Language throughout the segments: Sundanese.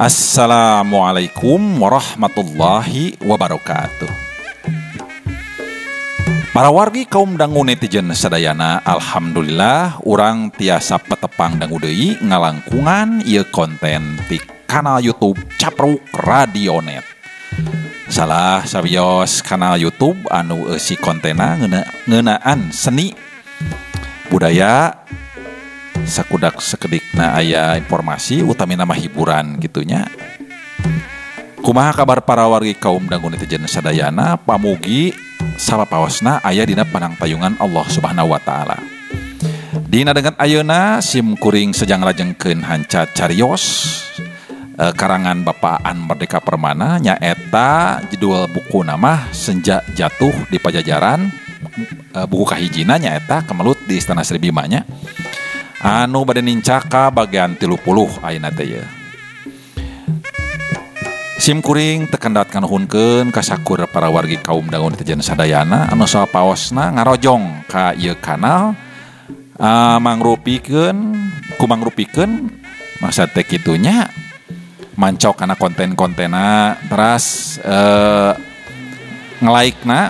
Assalamualaikum warahmatullahi wabarakatuh. Para wargi kaum dangu netizen sadayana, alhamdulillah urang tiasa petepang dangu deui ngalangkungan ieu konten ti kanal YouTube Capruk Radionet. Salah sawios kanal YouTube anu eusi kontena ngeunaan seni budaya sakudak sekedikna aya informasi utamina mah hiburan gitunya. Kumaha kabar para wargi kaum dangu netizen sadayana, pamugi sapapaosna aya dina panangtayungan Allah Subhanahu wa taala. Dina dengan ayeuna sim kuring sejang lajengkeun hanca carios karangan Bapak Aan Merdeka Permana nyaeta judul buku nama Senja Jatuh di Pajajaran, buku kahijina nyaeta Kemelut di Istana Sri Bima nya. Anu bade nincaka bagian 30 ayeuna teh ye. Sim kuring tekendat kanuhunkeun kasakur para wargi kaum dangu netizen sadayana anu sapaosna ngarojong ka ieu kanal mangrupikeun kumangrupikeun maksud teh kitu nya mancok kana konten-kontena teras nge-like-na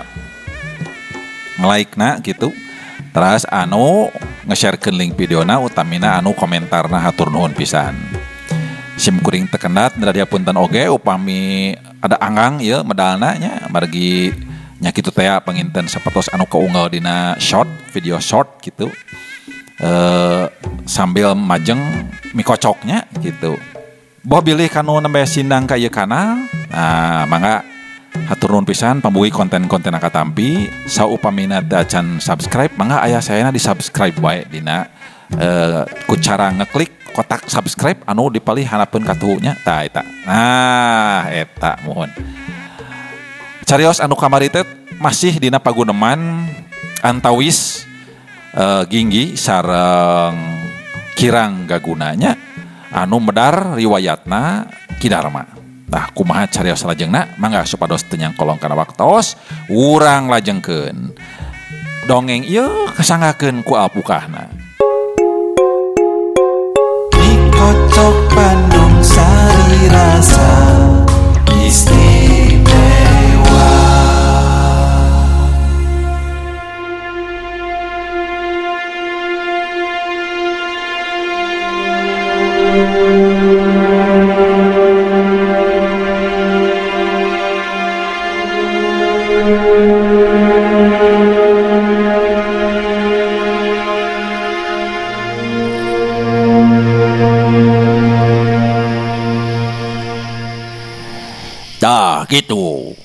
gitu. Teras anu nge-sharekeun link videona utamina anu komentarna hatur nuhun pisan. Sim kuring tekendat neradia punten oge upami ada anggang ieu medalna nya margi nya kitu teh panginten sapertos anu kaunggal dina short video short gitu. Sambil majeng mikocoknya gitu. Boh bilih kanu nembe sindang ka ieu kanal, nah mangga hatur nuhun pisan pambuhi konten-konten katampi saupamina teu acan subscribe mangga aya sayana di subscribe wae dina ku cara ngeklik kotak subscribe anu dipalih hanapeun katuhunya tah eta. Nah eta muhun. Carios anu kamari teh masih dina paguneman antawis Ginggi sareng Kirang Gagunanya anu medar riwayatna Ki Darma. Tah kumaha carios salajengna mangga supados teu nyangkolong kana waktos urang lajengkeun. Dongeng ieu kasanggakeun ku alpukahna. Dikocok Bandung sari rasa istimewa. Tah gitu.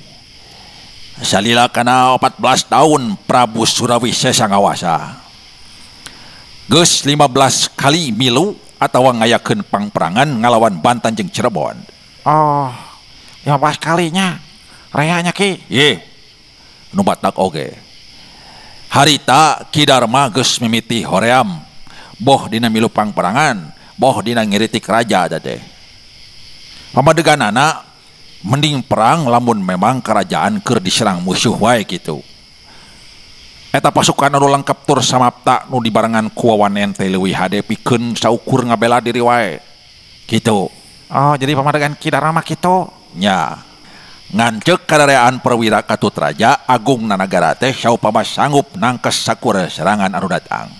Salila kana 14 tahun Prabu Surawisesa ngawasa. Geus 15 kali milu atawa ngayakeun pangperangan ngalawan Banten jeung Cirebon. Oh, 15 kalinya. Reanya ki. Ye. Nu batak oge. Harita Ki Darma geus mimiti hoream. Boh dina milu pangperangan, boh dina ngiritik raja teh. Pamadeganana mending perang lamun memang kerajaan keur diserang musuh wae gitu. Eta pasukan anu lengkap tur samapta nu dibarengan ku wawanen teh leuwih hade pikeun saukur ngabela diri wae. Gitu. Oh, jadi pamadegan Ki Darma kitu. Nya. Ngan ceuk kadareaan perwira katut raja agung nagara teh saupama sanggup nangkes sakur serangan anu datang.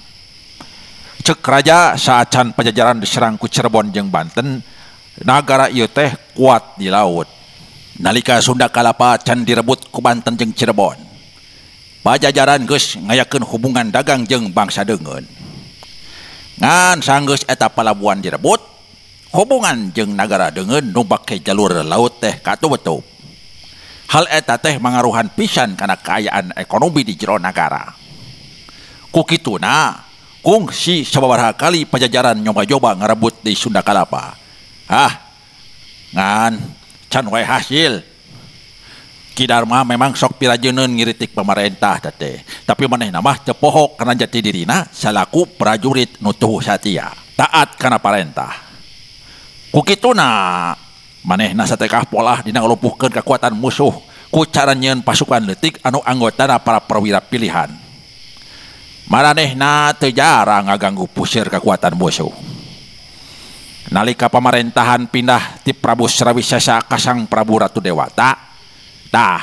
Ceuk raja saacan Pajajaran diserang ku Cirebon jeung Banten, nagara ieu teh kuat di laut. Nalika Sunda Kalapa can direbut ku Banten jeung Cirebon, Pajajaran geus ngayakeun hubungan dagang jeung bangsa deungeun. Ngan sanggeus eta palabuhan direbut, hubungan jeung nagara deungeun nu bake jalur laut teh katutup. Hal eta teh mangaruhan pisan kana kaayaan ekonomi di jero nagara. Ku kituna kungsi sababaraha kali Pajajaran nyoba-nyoba ngarebut di Sunda Kalapa. Ah, ngan can wae hasil. Ki Darma memang sok pirajeuneun ngiritik pamarentah teh, tapi manehna mah teu poho kana jati dirina salaku prajurit nu tuhu satia, taat kana parentah. Ku kituna manehna satekah polah dina ngalumpuhkeun kakuatan musuh ku cara nyieun pasukan leutik anu anggotana para perwira pilihan. Maranehna teu jarang ngaganggu pusir kakuatan musuh. Nalika pamarentahan pindah ti Prabu Surawisesa ka Sang Prabu Ratu Dewata, tah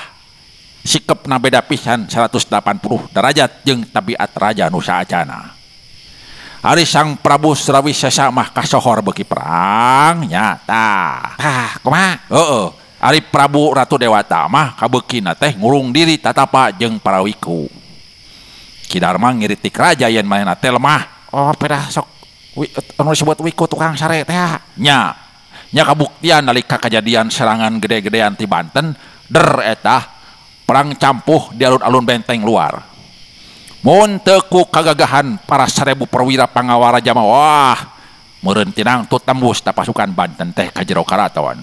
sikepna beda pisan 180 derajat jeung tabiat raja nu saacana. Ari Sang Prabu Surawisesa mah kasohor beuki perang nya tah. Tah kumaha? Heeh. Ari Prabu Ratu Dewata mah kabeukina teh ngurung diri tatapa jeung para wiku. Ki Darma ngiritik raja yen manehna teh lemah. Oh, pedah sok anu disebut wiku tukang sare teh. Nya. Nya kabuktian nalika kajadian serangan gede-gedean ti Banten, der eta perang campuh di alun-alun benteng luar. Mun teu ku kagagahan para 1000 perwira pangawal raja mah wah, meureun tinang tut tembus ta pasukan Banten teh ka jero karaton.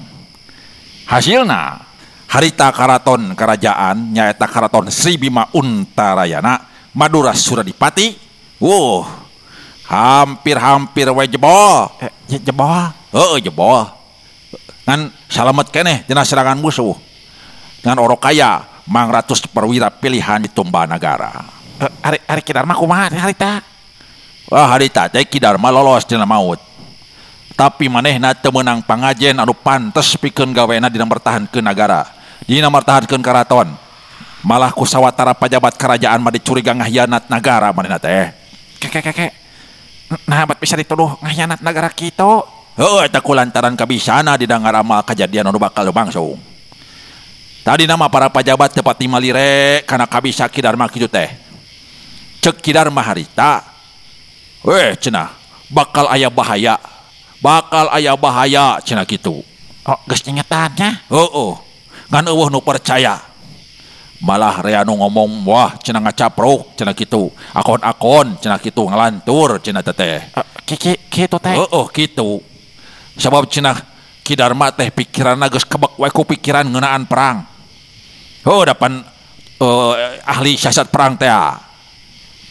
Hasilna harita karaton kerajaan nyaeta karaton Sri Bima Untarayana Madura Suradipati, wuh, hampir-hampir we jebol. Jebol? Heeh, jebol. Ngan salamet keneh tina serangan musuh. Ngan orok kaya mangratus perwira pilihan di Tumba Nagara. Ari Ki Darma kumaha harita? Wah, harita teh Ki Darma lolos tina maut. Tapi manehna teu meunang pangajen anu pantes pikeun gawena dina mertahankeun nagara, dina mertahankeun karaton. Malah ku sawatara pajabat kerajaan mah dicuriga ngahianat nagara manehna teh. Keke. Nah, bat bisa dituduh ngahianat nagara kitu. Heuh, eta ku lantaran kabisana dina ngaramal kajadian anu bakal lumangsung. Tadi nama para pajabat teu pati malire kana kabisa Ki Darma kitu teh. Ceuk Ki Darma harita, weh cenah bakal aya bahaya. Bakal aya bahaya cenah kitu. Oh, geus ingetan nya. Heueuh. Ngan eueuh nu percaya. Malah rea nu ngomong wah cenah ngacapruk cenah kitu. Akon-akon cenah kitu ngalantur cenah teteh. Kitu teh. Heueuh kitu. Sabab cenah Ki Darma teh pikiranna geus kebek we ku pikiran ngeunaan perang. Heuh dapan ahli siasat perang teh.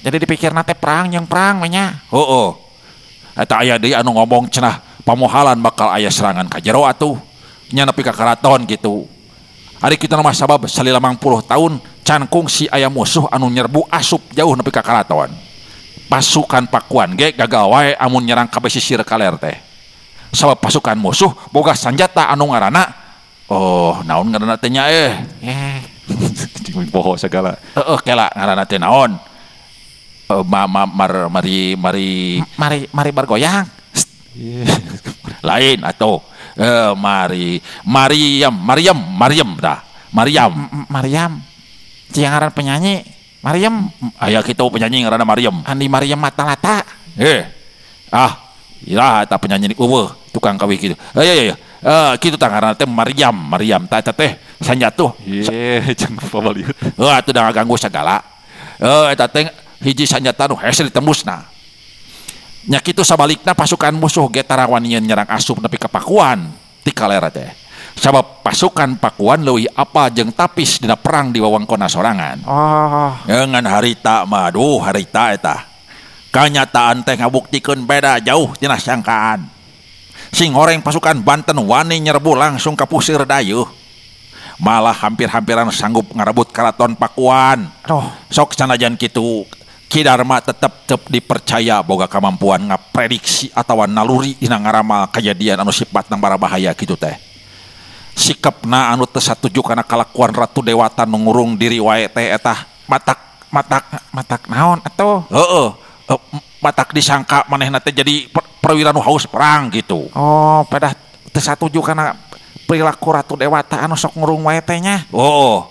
Jadi dipikirna teh perang jeung perang we nya. Heueuh. Eta aya deui anu ngomong cenah pamohalan bakal aya serangan ka jero atuh. Nya nepi ka karaton kitu. Ari kitu mah sabab salila 50 tahun can kungsi aya musuh anu nyerbu asup jauh nepi ka karaton. Pasukan Pakuan ge gagal wae amun nyerang ka pesisir kaler teh. Sabab pasukan musuh boga sanjata anu ngaranna oh naon ngaranna teh nya Cing poho segala. Heeh kela ngaranna teh naon? Mari mari mari bergoyang. Lain atau mari Mariam Mariam Mariam dah Mariam Mariam ciang ngaran penyanyi Mariam aya kitu penyanyi ngaranna Mariam Andi Mariam Matalata iraha eta penyanyi eueuh tukang kawih kitu ya kitu tah ngaranna teh Mariam Mariam tah eta teh sanjatuh jeung pabaliut heuh atuh da ngaganggu sagala eta teh hiji sanjata nu hese ditembusna. Nya kitu sabalikna pasukan musuh ge tarawanieun nyerang asup nepi ka Pakuan ti kalera teh. Sabab pasukan Pakuan leuwih apa jeung tapis dina perang di wewengkonna sorangan. Oh. Ngan harita mah aduh harita eta. Kanyataan teh ngabuktikeun beda jauh tina sangkaan. Sing horeng pasukan Banten wani nyerbu langsung ka pusir dayeuh. Malah hampir-hampiran sanggup ngarebut karaton Pakuan. Aduh, sok sanajan kitu Ki Darma tetep dipercaya boga kemampuan ngaprediksi atawa naluri dina ngaramal kejadian anu sifatna marabahaya kitu teh. Sikapna anu teu satuju kana kalakuan Ratu Dewata nu ngurung diri wae teh eta matak matak matak naon atuh? Heeh, matak disangka manehna teh jadi perwira nu haus perang gitu. Oh, pedah teu satuju kana perilaku Ratu Dewata anu sok ngurung wae teh nya. Oh.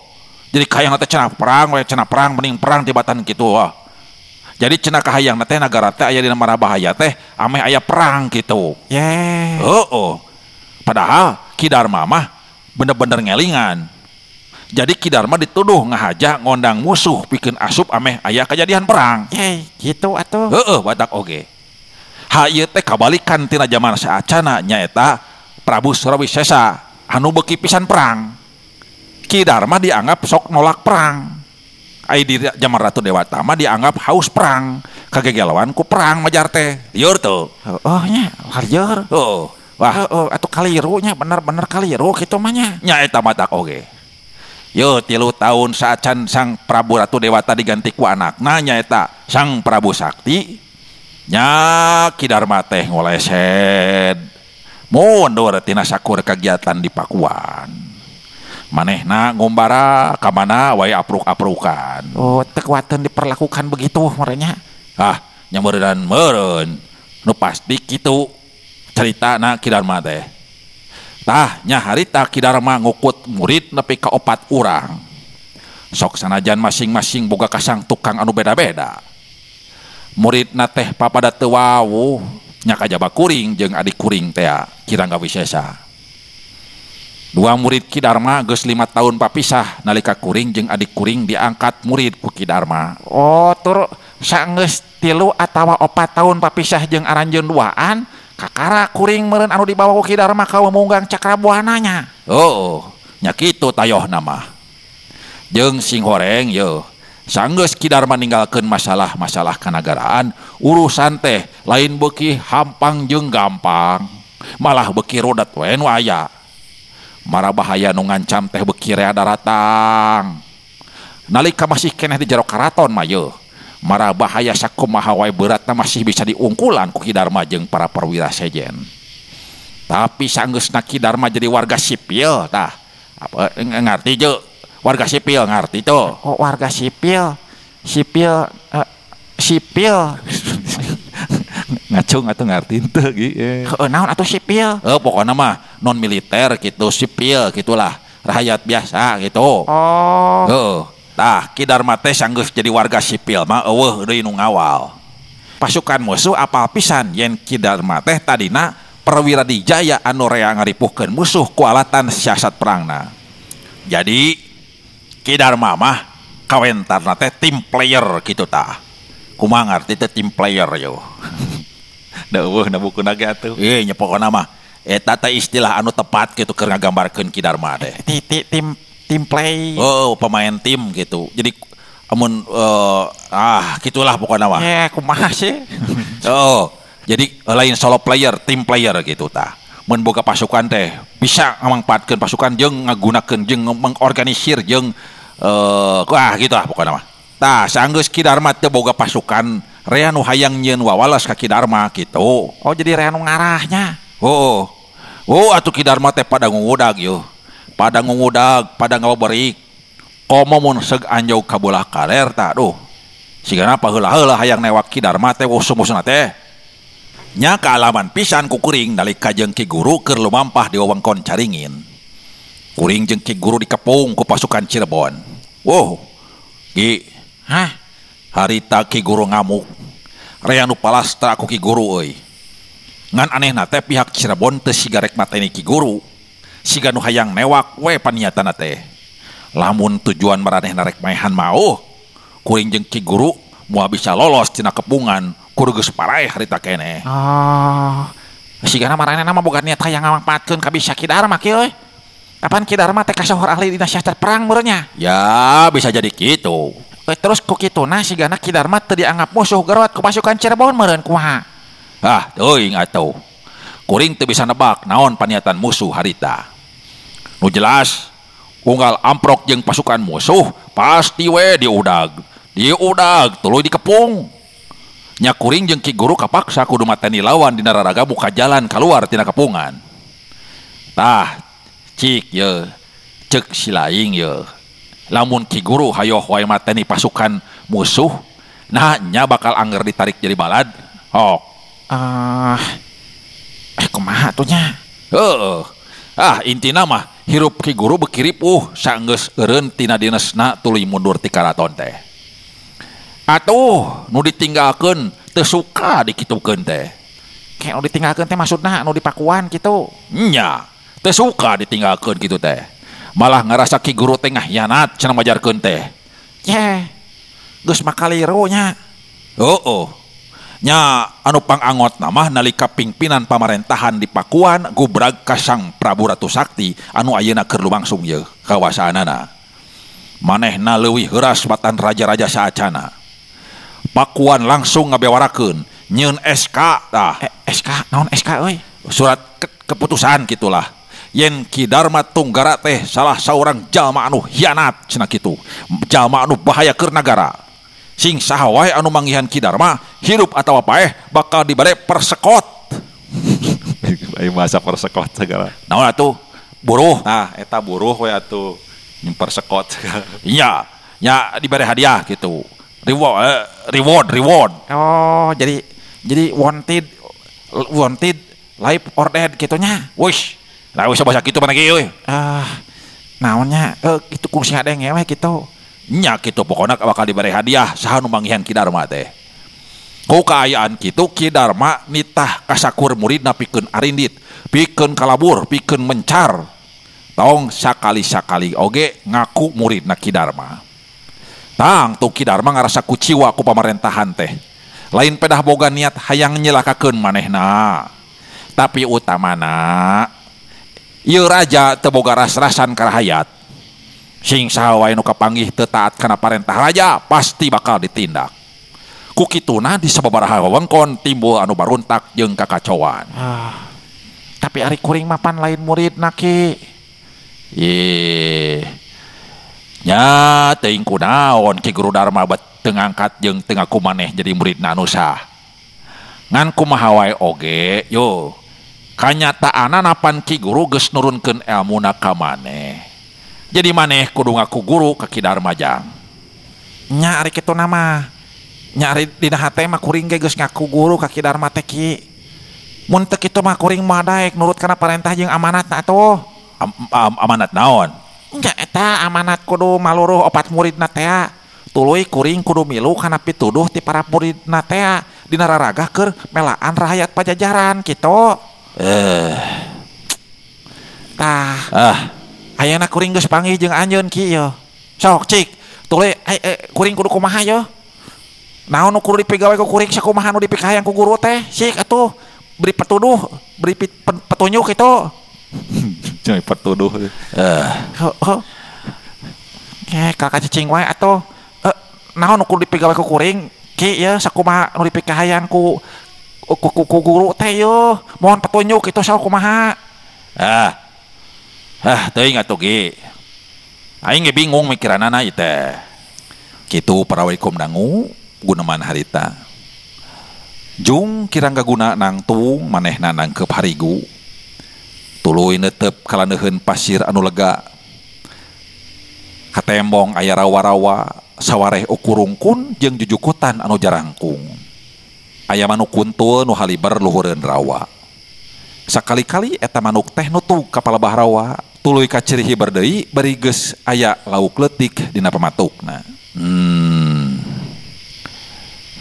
Jadi kahayang teh cenah perang we cenah perang mending perang tibatan kitu. Wah. Jadi cenah kahayang teh nagara teh aya dina marabahaya teh ameh aya perang gitu. Yeah. Heeh. Padahal Ki Darma mah bener-bener ngelingan. Jadi Ki Darma dituduh ngahaja ngondang musuh pikeun asup ameh aya kejadian perang. Ye, gitu atuh. Heeh, batak oge. Ha ieu teh kabalikan tina jaman saacana nyaeta Prabu Surawisesa anu beuki pisan perang. Ki Darma dianggap sok nolak perang. Ai di jaman Ratu Dewata mah dianggap haus perang, kagegeloan ku perang majar teh. Lieur teu. Heeh nya, lieur. Heeh. Wah, heeh atuh kaliru nya bener-bener kaliru kitu mah nya. Nya eta mah tak oge. Yo 3 tahun saacan Sang Prabu Ratu Dewata diganti ku anakna nyaeta Sang Prabu Sakti. Nya Ki Darma teh ngoleset. Mundur tina sakur kagiatan di Pakuan. Manehna ngumbara ka mana wae apruk-aprukan. Oh, teu kuateun diperlakukan begitu merenya. Ah, nya meureun meureun. Nu pasti kitu caritana Ki Darma teh. Tah, nya harita Ki Darma ngukut murid nepi ka 4 urang. Sok sanajan masing-masing boga kasang tukang anu beda-beda. Muridna teh papada teu wawuh, nya kajaba kuring jeung adik kuring teh Ki Rangga Wisesa. 2 murid Ki Darma geus 5 tahun papisah nalika kuring jeung adik kuring diangkat murid ku Ki Darma. Oh, tur saenggeus 3 atawa 4 tahun papisah jeung aranjeun duaan, kakara kuring meureun anu dibawa ku Ki Darma ka Wamunggang Cakrabuana nya. Oh, nya kitu tayohna mah. Jeung sing horeng yeuh, sanggeus Ki Darma ninggalkeun masalah-masalah kanagaraan, urusan teh lain beuki hampang jeung gampang, malah beuki rudet we nu aya. Mara bahaya nu ngancam teh beuki rea daratang. Nalika masih keneh di jero karaton mah yeuh, mara bahaya sakumaha wae beratna masih bisa diungkulan ku Ki Darma jeung para perwira sejen. Tapi sanggeusna Ki Darma jadi warga sipil tah. Apa ngarti je? Warga sipil ngarti tuh. Oh, warga sipil. Sipil sipil. Ngacung atau ngarti teu ge. Heuh, naon atuh sipil? Pokona mah non militer gitu, sipil gitulah, rakyat biasa gitu. Oh. Heuh. Tah, Ki Darma teh sanggeus jadi warga sipil mah eueuh deui nu ngawal. Pasukan musuh apal pisan yen Ki Darma teh tadina perwira dijaya anu rea ngaripuhkeun musuh ku alatan siasat perangna. Jadi Ki Darma mah kawentarna teh team player gitu tah. Kumaha ngarti teh team player yo. Da eueuh na bukuna ge atuh. Ih, nya pokona mah eta teh istilah anu tepat gitu keur ngagambarkeun Ki Darma teh. Tim play. Oh, pemain tim gitu. Jadi amun gitulah pokona mah. Kumaha sih? Oh, jadi lain solo player, team player gitu tah. Mun boga pasukan teh bisa ngamangpaatkeun pasukan jeung ngagunakeun jeung mengorganisir jeung gitu lah pokona mah. Tah, sanggeus Ki Darma teh boga pasukan rea nu hayang nyieun wawalas ka Ki Darma gitu. Oh, jadi rea nu ngarahnya. Oh. Oh, atuh Ki Darma teh pada ngudag yeuh. Pada ngudag, pada ngawaberik. Komo mun seug anjog ka bolah kaler tah aduh. Sigana paheula-heula hayang newak Ki Darma teh musuh-musuhna teh. Nya kaalaman pisan ku kuring nalika jeung Ki Guru keur lumampah di wewengkon Caringin. Kuring jeung Ki Guru dikepung ku pasukan Cirebon. Wow. Ki, hah? Harita Ki Guru ngamuk. Rea nu palastra ku Ki Guru euy. Ngan anehna teh pihak Cirebon teu siga rek mateni Ki Guru. Siga nu hayang newak we paniatana teh. Lamun tujuan maranehna rek maehan mauh, kuring jeung Ki Guru moal bisa lolos tina kepungan kudu geus paraeh harita keneh. Oh. Sigana maranehna mah boga niat hayang ngamangpaatkeun ka bisa Ki Darma kieu euy. Kapan Ki Darma teh kasohor ahli dina siasat perang meureun nya? Ya, bisa jadi kitu. Terus ku kituna sigana Ki Darma teu dianggap musuh gerot ku pasukan Cirebon meureun kumaha? Ah, teuing atuh. Kuring teu bisa nebak naon paniatan musuh harita. Nu jelas unggal amprok jeung pasukan musuh pasti we diudag. Diudag tuluy dikepung. Nya kuring jeung Ki Guru kapaksa kudu mateni lawan dina raraga buka jalan keluar tina kepungan. Tah, cik ye, cek si laing ye. Lamun Ki Guru hayoh wae mateni pasukan musuh, nah nya bakal angger ditarik jadi balad. Hok. Kumaha tuh nya? Heeh. Ah, intina mah hirup Ki Guru beuki ripuh saenggeus eureun tina dinesna tuluy mundur ti karaton teh. Atuh nu ditinggalkeun teu suka dikitukeun teh. Kayak nu ditinggalkeun teh maksudna nu dipakuan kitu. Nya, teu suka ditinggalkeun kitu teh. Malah ngarasa Ki Guru teh ngahianat cenah majarkeun teh. Yeh. Geus makaliru nya. Heueuh. Nya anu pangangot mah nalika pimpinan pamarentahan di Pakuan gubrag ka Sang Prabu Ratu Sakti anu ayeuna keur lumangsung yeuh kawasaanana. Manehna leuwih heuras batan raja-raja saacana. Pakuan langsung ngabewarakeun nyieun SK tah. SK naon SK euy? Surat keputusan gitulah. Yen Ki Darma Tunggara teh salah saurang jalma anu hianat cenah kitu. Jalma anu bahaya keur nagara. Sing saha wae anu manggihan Ki Darma hirup atawa paeh bakal dibere persekot. Aya bahasa persekot segala. Naon atuh? Buruh. Nah, eta buruh we atuh. Nyempersekot segala. Iya, nya dibere hadiah gitu. Reward. Oh, jadi wanted life or dead kitu nya. Wish. Lah wis bahasa kitu mana ge euy. Ah, naonnya? Kitu kungsi hadenge we kitu. Nya kitu pokona bakal dibere hadiah saha nu manggihan Ki Darma teh. Ku kaayaan kitu Ki Darma nitah kasakur muridna pikeun arindit, pikeun kalabur, pikeun mencar. Tong sakali-sakali oge ngaku muridna Ki Darma. Tang tu Ki Darma ngarasa kuciwa ku pamarentahan teh. Lain pedah boga niat hayang nyelakakeun manehna. Tapi utamana ieu raja teu boga ras-rasan ka rahayat. Sing saha wae nu kapanggih teu taat kana parentah raja pasti bakal ditindak. Ku kituna di sababaraha wewengkon timbul anu baruntak jeung kakacauan. Tapi ari kuring mapan lain muridna Ki. Ye. Nya teuing kunaon Ki Guru Darma bet teu ngangkat jeung teu ngaku maneh jadi muridna anu sah. Ngan kumaha wae oge yo. Kanyataanna napan Ki Guru geus nurunkeun elmuna ka maneh. Jadi maneh kudu ngaku guru ka Ki Darma jang. Nya ari kitu na mah. Nya ari dina hate mah kuring ge geus ngaku guru ka Ki Darma teh Ki. Mun teu kitu mah kuring moal daek nurut kana parentah jeung amanatna atuh. Amanat naon? Nya eta amanat kudu maluruh opat muridna teh. Tuluy kuring kudu milu kana pituduh ti para muridna teh dina raragah keur melaan rahayat Pajajaran kitu. Tah. Ayeuna kuring geus panggih jeung anjeun Ki yo. Sok cik, tuluy kuring kudu kumaha yo? Naon nu kudu dipigawe ku kuring sakumaha nu dipikahayang ku guru teh? Sik atuh beri petuduh, beri petunjuk kitu. Coy petuduh. Kakak cicing wae atuh. Naon nu kudu dipigawe ku kuring Ki ya sakumaha nu dipikahayang ku guru teh yo. Mohon petunjuk kitu sok kumaha. Teuing atuh Ki. Aing ge bingung mikiranana ieu teh. Kitu parawikum dangu guneman harita. Jung kirang gaguna nangtung manehna nangkep harigu. Tuluy neuteup kalaneuheun pasir anu lega. Katembong aya rawa-rawa, sawareh ukurungkun jeung jujukutan anu jarangkung. Aya manuk kuntul nu haliber luhureun rawa. Sakali-kali eta manuk teh nutug ka palebah rawa, tuluy kaciri hiber deui bari geus aya lauk leutik dina pamatukna.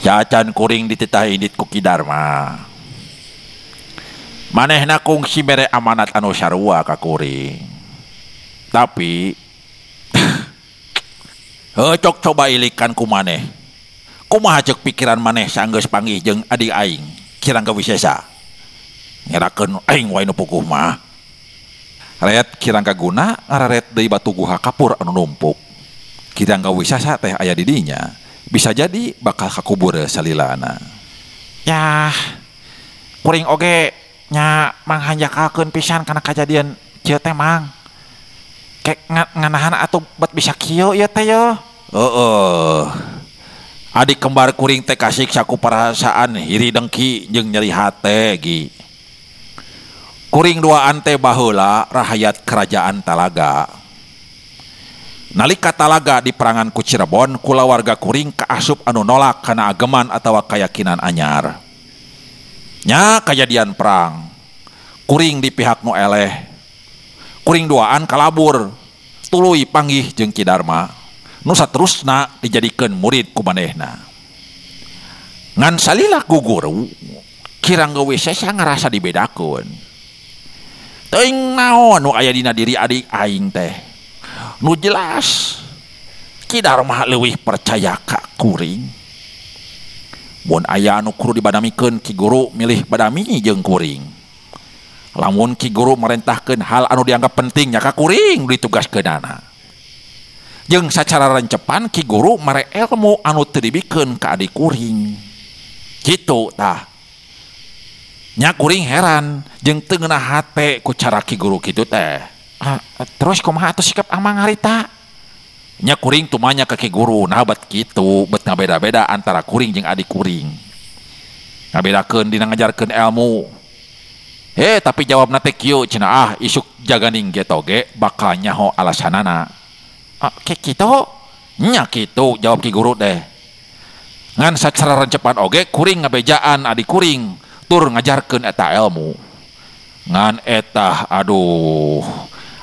Cacan kuring dititah indit ku Ki Darma. Manehna kungsi mere amanat anu sarua ka kuring. Tapi cok coba ilikan ku maneh. Kumaha ceuk pikiran maneh sanggeus panggih jeung adik aing Kirang Gawisesa. Ngerakeun aing wae nu puguh mah. Ret Kirang Kaguna ngararet deui batu guha kapur anu numpuk. Kirang Gawisesa teh aya di dinya. Bisa jadi bakal kakubur salilana. Yah, kuring oge nya manghanjakalkeun pisan kana kajadian kieu teh mang. Kek nganahan atuh bet bisa kieu ieu teh yo. Heeh. Adik kembar kuring teh kasiksa ku perasaan hiri dengki jeung nyeri hate gi. Kuring duaan teh baheula rahayat kerajaan Talaga. Nalika Talaga di perangan ku Cirebon, kulawarga kuring kaasup anu nolak kana ageman atawa kayakinan anyar. Nya kajadian perang. Kuring di pihak nu eleh. Kuring duaan kalabur. Tuluy panggih jeung Ki Darma. Nu saterusna dijadikeun murid ku manehna. Ngan salila ku guru, Kirang Gawisesa ngarasa dibedakeun. Teuing naon nu aya dina diri adik aing teh. Nu jelas Ki Darma leuwih percaya ka kuring. Mun aya anu kudu dibadamikeun Ki Guru milih badami jeung kuring. Lamun Ki Guru merentahkeun hal anu dianggap penting nya ka kuring ditugaskeunana. Jeung sacara rencepan Ki Guru mere ilmu anu teu dibikeun ka adik kuring. Kitu tah. Nya kuring heran jeung teu ngeunah hate ku cara Ki Guru kitu teh. Terus kumaha atuh sikap amang harita? Nya kuring tumanya ka Ki Guru, nah bet kitu, bet ngabeda-beda antara kuring jeung adik kuring. Ngabedakeun dina ngajarkeun ilmu. Tapi jawabna teh kieu cenah ah isuk jaganing getoge bakal nyaho alasanana. Ah, kitu? Nya kitu jawab ki guru teh. Ngan sacara rencepan oge kuring ngabejaan adi kuring tur ngajarkeun eta ilmu. Ngan eta aduh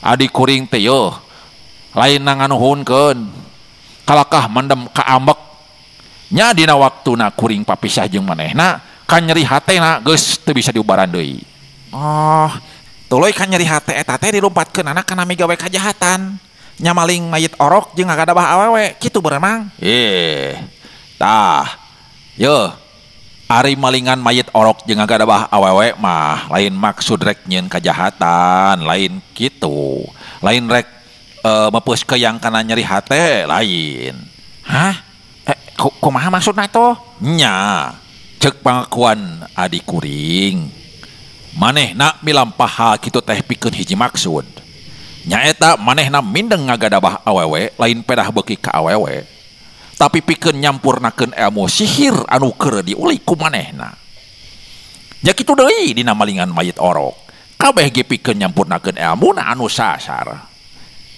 adi kuring teh yeuh lain nganuhunkeun kalakah mendem kaambek. Nya dina waktuna kuring papisah jeung manehna kan nyeri hatena geus teu bisa diubaran deui. Oh, tuluy kan nyeri hate eta teh dilumpatkeun anak kana migawe kajahatan. Nya maling mayit orok jeung ngagadabah awewe kitu bener Mang. Tah. Yeuh, ari malingan mayit orok jeung ngagadabah awewe mah lain maksud rek nyieun kajahatan, lain kitu. Lain rek meupeus keyang kana nyeri hate lain. Hah? Kumaha maksudna tuh? Nya, cek pangakuan adi kuring. Manehna milampah hal kitu teh pikeun hiji maksud. Nyaeta manehna mindeng ngagadabah awewe lain pedah beuki ka awewe. Tapi pikeun nyampurnakeun ilmu sihir anu keur diulik ku manehna. Nya kitu deui dina malingan mayit orok. Kabeh ge pikeun nyampurnakeun ilmuna anu sasar.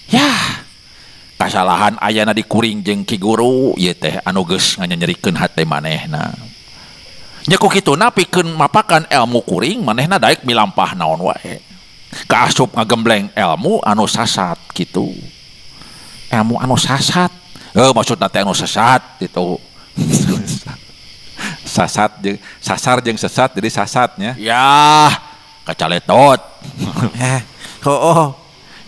Yah, kasalahan ayana di kuring jeung ki guru ieu teh anu geus nganyerikeun hate manehna. Nya ku kituna pikeun mapakan ilmu kuring manehna daek milampah naon wae. Kaasup ngagembleng ilmu anu sasat kitu. Ilmu anu sasat? Maksudna teh anu sesat gitu. Sasat jeung sasar jeung sesat jadi sasatnya. Yah, kacaletot. Oh,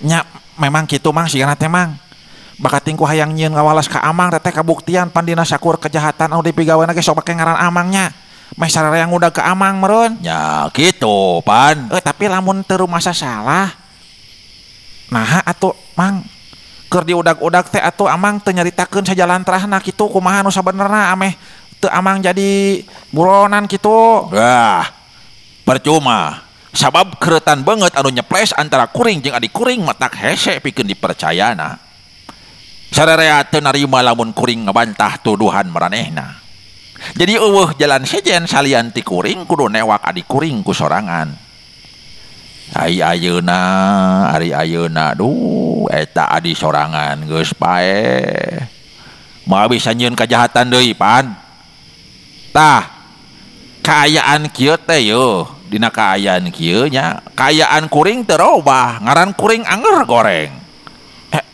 nya memang kitu Mang sigana teh Mang. Bakating ku hayang nyieun ngawalas ka Amang teh kabuktian pandina sakur kejahatan anu dipigawena ge sok make ngaran Amangnya. Meh sararea ngudag ka Amang meureun. Nya kitu pan. Tapi lamun teu rumasa salah. Naha atuh Mang keur diudag-udag teh atuh Amang teu nyaritakeun sajalantrahna kitu kumaha nu sabenerna ameh teu Amang jadi buronan kitu. Wah, percuma. Sabab keretan banget anu nyeples antara kuring jeung adi kuring matak hese pikeun dipercayana. Sararea teu narima lamun kuring ngabantah tuduhan maranehna. Jadi eueuh jalan sejen salian ti kuring kudu newak adi kuring ku sorangan. Ai ayeuna, ari ayeuna duh eta adi sorangan geus paeh. Moal bisa nyieun kajahatan deui pan. Tah, kaayaan kieu teh yeuh, dina kaayaan kieu nya, kaayaan kuring teu robah, ngaran kuring anger goreng.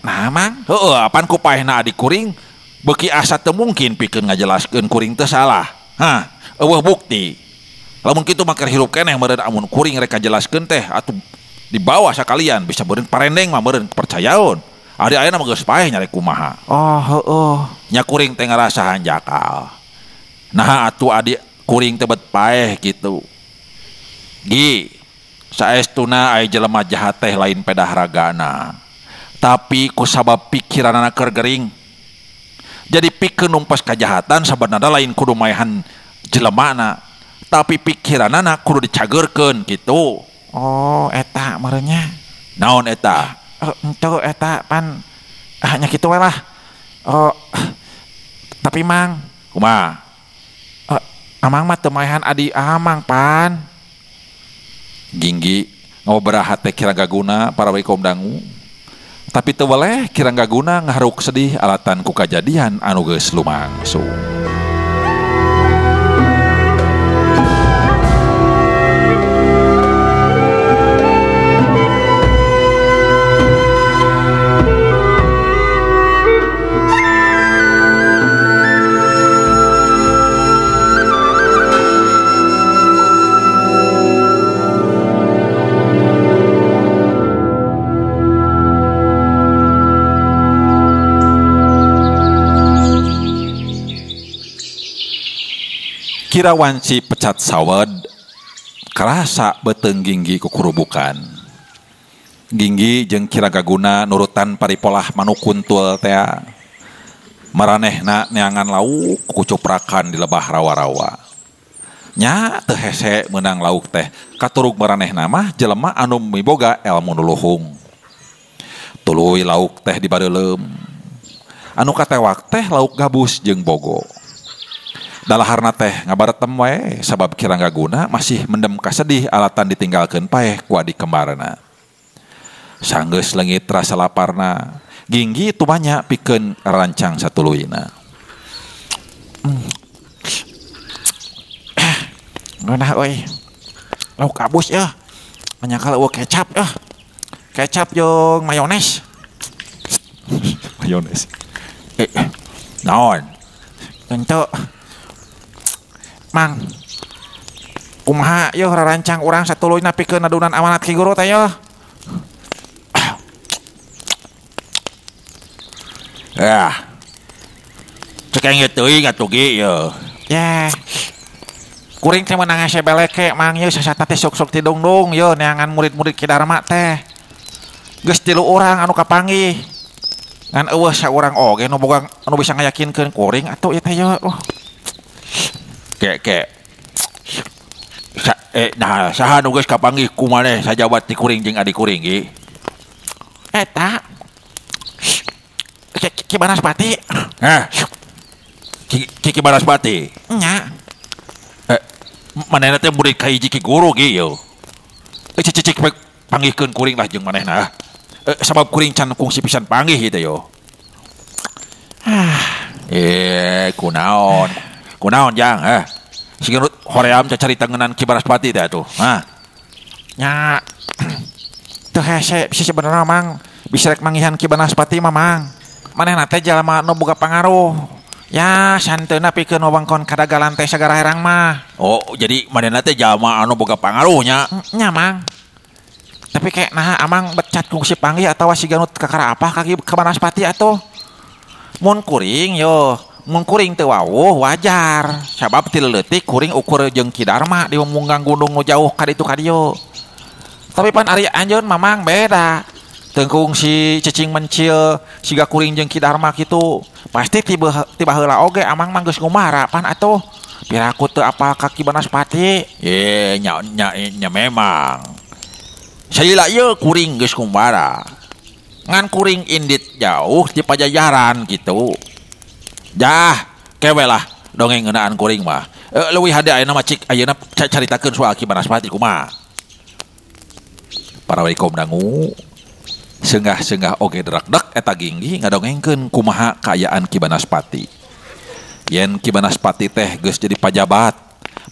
Nah Mang, heueuh apan ku paehna adi kuring beuki asa teu mungkin pikeun ngajelaskeun kuring teu salah. Hah, eueuh bukti. Lamun kitu mah keur hirup keneh meureun amun kuring rek ngajelaskeun teh atuh dibawa sakalian bisa meureun parendeng mah meureun percayaon. Ari ayeuna mah geus paeh nyarek kumaha. Oh, heueuh. Nya kuring teh ngarasa hanjakal. Nah atuh adi kuring teh bet paeh kitu. Gi, saestuna aya jelema jahat teh lain pedah ragana. Tapi ku sabab pikiranana keur gering. Jadi pikeun numpas kajahatan sabenarna lain kudu maehan jelemana, tapi pikiranana kudu dicageurkeun kitu. Oh, eta meureun nya. Naon eta? Henteu eta pan nya kitu we lah. Tapi Mang, kumaha? Amang mah teu maehan adi Amang pan. Ginggi ngobra hate kira gaguna para we kaum dangu. Tapi teu weleh kira gaguna ngaharuk sedih alatan ku kajadian anu geus lumangsung. Kira wanci pecat sawed kerasa beteng Ginggi kukurubukan. Ginggi jeung Kira Gaguna nurutan paripolah manuk kuntul tea. Maranehna neangan lauk kucuprakan di lebah rawa-rawa. Nya teu hese meunang lauk teh katurug maranehna mah jelema anu miboga elmu nu luhung. Tuluy lauk teh dibareuleum. Anu katewak teh lauk gabus jeung bogo. Dalaharna teh ngabaretem wae sabab Ki Ranggaguna masih mendem kasedih alatan ditinggalkeun paeh ku adi kembarna. Sanggeus leungit rasa laparna, Ginggi tumanya pikeun rancang satuluyna. Ngeunah euy. Lauk abus yeuh. Manyakal eueuh kecap yeuh. Kecap jeung mayones. Mayones. Naon? Henteu. Mang, kumaha yeuh rarancang urang satuluyna pikeun adunan amanat Ki Guru teh yeuh. Ah. Cek engge teuing atuh ge yeuh. Yeh. Kuring teh meunang hese beleke mang yeuh sasata teh sok-sok ti dungdung yeuh neangan murid-murid Ki Darma teh. Geus 3 urang anu kapanggih. Ngan eueuh saurang oge nu boga anu bisa ngayakinkeun kuring atuh ieu teh yeuh. Ke nah saha nu geus kapanggih ku maneh sajabat ti kuring jeung adi kuring ge? Eta Ki Banaspati. Hah? Ki Banaspati? Nya. Manehna teh murid ka hiji Ki Guru ge yeuh. Cicik panggihkeun kuring lah jeung manehna. Sabab kuring can kungsi pisan panggih ieu teh yo. Kunaon? Kunaon jang eh? Siga nu hoream cacarita ngeunaan Ki Banaspati teh atuh. Hah. Nya. Teu hese bisa sebenarna Mang, bisa rek manggihan Ki Banaspati mah Mang. Manehna teh jalma nu boga pangaruh. Ya, santeuna pikeun wewengkon kadagalan teh sagara herang mah. Oh, jadi manehna teh jalma anu boga pangaruhnya. Nya Mang. Tapi kayak nah amang becat kungsi panggih atawa siga nu kakara apa ka Ki Banaspati atuh. Mun kuring yo, mun kuring teu wawuh wajar. Sabab ti leutik kuring ukur jeung Ki Darma di munggang gunung nu jauh ka ditu ka dieu. Tapi pan ari anjeun mamang beda. Tengkung si cicing mencil siga kuring jeung Ki Darma kitu. Pasti tiba heula oge amang mah geus ngumara pan atuh. Piraku teu apal ka Ki Banaspati. Ye nya nya nya memang. Salila ieu kuring geus ngumbara. Ngan kuring indit jauh di Pajajaran gitu. Jah, kewe lah dongeng ngeunaan kuring mah. Leuwih hade ayeuna mah cik ayeuna caritakeun soal Ki Banaspati kumaha. Para walikom dangu senggah-senggah oge derak-dek eta Ginggi ngadongengkeun kumaha kaayaan Ki Banaspati. Yen Ki Banaspati teh geus jadi pajabat,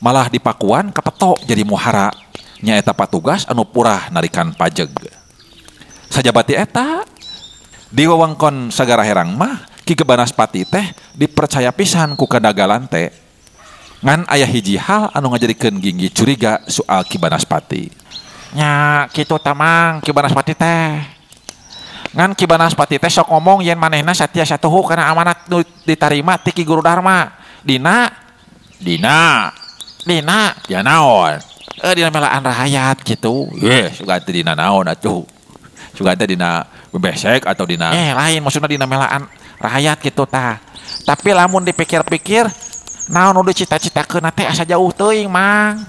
malah dipakuan kapeto jadi muhara. Nyaeta patugas anu purah narikan pajeg. Sajabati eta di wewengkon sagara herang mah Ki Banaspati teh dipercaya pisan ku kadagalan teh. Ngan aya hiji hal anu ngajadikeun Ginggi curiga soal Ki Banaspati. Nya kitu tamang Ki Banaspati teh. Ngan Ki Banaspati teh sok ngomong yen manehna satia satuhu kana amanat nu ditarima ti Ki Guru Dharma. Dina dina dina ya naon? Dina melaan rahayat gitu. Ye, sugan teh dina naon atuh? Sugan teh dina bebesek atau dina lain maksudna dina melaan rahayat gitu tah. Tapi lamun dipikir-pikir naon nu dicita-citakeun teh asa jauh teuing Mang.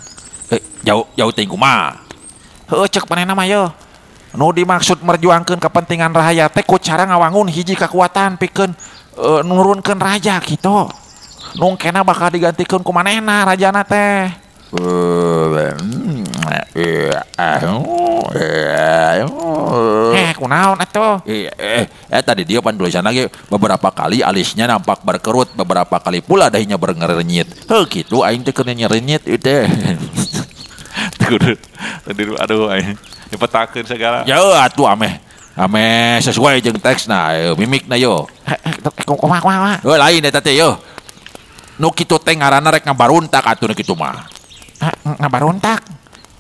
Jauh jauh teuing kumaha? Heueuh ceuk manehna mah yeuh. Nu dimaksud merjuangkeun kepentingan rahayat teh ku cara ngawangun hiji kakuatan pikeun nurunkeun raja gitu. Nu kena bakal digantikeun ku manehna rajana teh. Kunaon atuh? Tadi dia pan tulisan lagi beberapa kali alisnya nampak berkerut, beberapa kali pula dahinya berngerenyit. Heuh kitu aing teh keur nyerenyit ieu teh. Aduh aing dipetakeun segala. Ya atuh ameh. Ameh sesuai jeung teksna, mimikna yo. Kumaha kumaha. Heuh lain eta teh yo. Nu kitu teh ngaranna rek ngabaruntak atuh nu kitu mah. Ngabaruntak?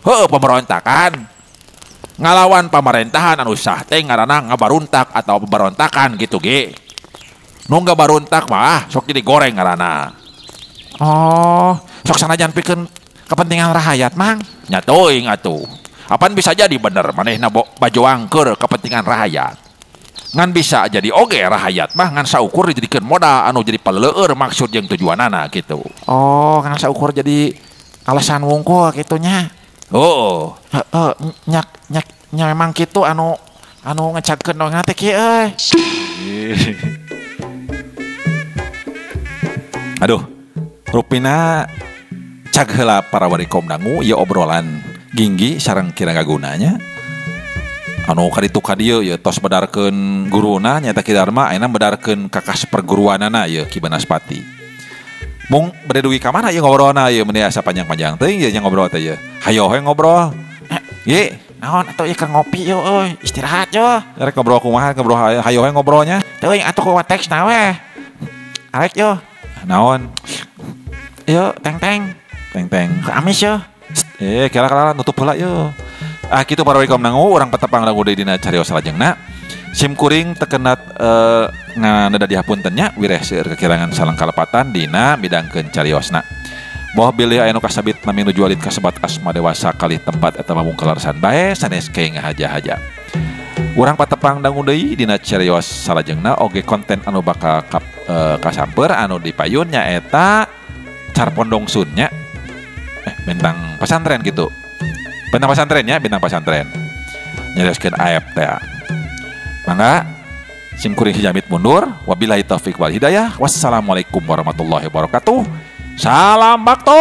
Heuh pemberontakan. Ngalawan pamarentahan anu sah teh ngaranna ngabaruntak atau pemberontakan gitu ge. Nu ngabaruntak mah sok jadi goreng ngaranna. Oh, sok sanajan pikeun kepentingan rahayat Mang. Nya teuing atuh. Apan bisa jadi bener manehna bajoangkeur kepentingan rahayat. Ngan bisa jadi oge rahayat mah ngan saukur dijadikeun modal anu jadi paleueur maksud jeung tujuanana gitu. Oh, ngan saukur jadi alasan wungkul kitunya. Oh, heeh, nyak nyak nya memang kitu anu anu ngecagkeun dongeng teh kieu euy. Aduh, Rupina cag heula para warikom dangu ieu obrolan Ginggi sareng Ki Ranggagunanya. Anu kaditu ka dieu ieu tos bedarkeun guruna nyaeta Ki Darma ayeuna bedarkeun kakas perguruanana ieu Ki Banaspati. Mung bade dugi ka mana ieu ngobrolna ieu meni asa panjang-panjang teuing ieu nya ngobrol teh ieu. Hayo we ngobrol. Ye, naon atuh ieu keur ngopi yo euy, istirahat yo. Rek ngobrol kumaha ngobrol hayo we ngobrolnya. Teuing atuh ku teks na we. Arek yo. Naon? Yo teng-teng. Teng-teng. Amis yo. Kira-kira nutup heula yo. Ah kitu para warikom dangu urang patepang dangu deui dina carios salajengna. Sim kuring tekenat nganeda dihapunten nya wireh seueur kekirangan sareng kalepatan dina midangkeun cariosna. Boh bilih aya nu kasabit nami nuju alit kasebat asma dewasa kalih tempat eta mah mungkelarsan bae sanes kenging ngahaja-haja. Urang patepang dangu deui dina carios salajengna oge konten anu bakal kasamper anu dipayun nyaeta Carpondong Sun nya. Bintang pesantren gitu. Bintang pesantren nya, bintang pesantren. Nyarioskeun aep teh. Mangga sim kuring hijamit mundur. Wabillahi taufik wal hidayah. Wassalamualaikum warahmatullahi wabarakatuh. Salam bakto.